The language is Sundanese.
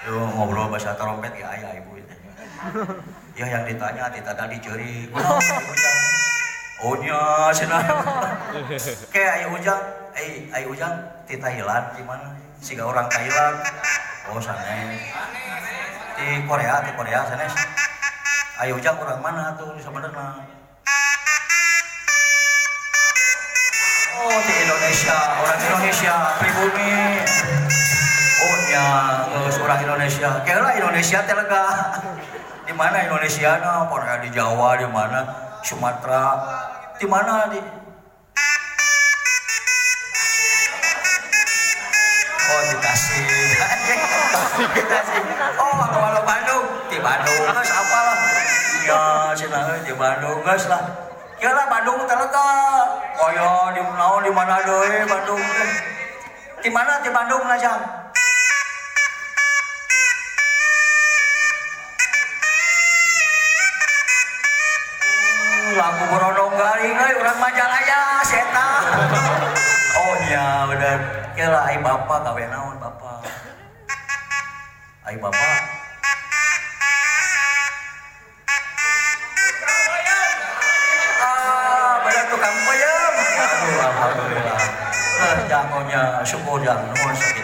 Tuh ngobrol bahasa trompet ya aya ibu teh. Ya yang ditanya tita tadi ceurik. Oh nya cenah. Kayak aya Ujang, aya Ujang ti Thailand di mana? Siga orang Thailand. Oh sanes. Di Korea sanes. Aya Ujang orang mana tuh sebenarnya? Oh di Indonesia, orang Indonesia, pribumi. Oh nya, geus orang Indonesia. Kela Indonesia teh lega. Di mana Indonesia na? Korea di Jawa di mana? Sumatera. Di mana di? Oh di Tasik. Di Tasik. Oh kalau Bandung, di Bandung geus apalah. Ya cenah euy di Bandung geus lah. Kela Bandung teh lega. Oh ya di naon di mana deui Bandung teh? Di mana di Bandung lah jang? Lagu Borodong garing euy urang Majalaya setan. Oh nya bener. Kela ai bapa gawe naon bapa? Ai bapa ah bener tukang peyem. Aduh alhamdulillah. Jangonya syukur jang nuhun sakitu.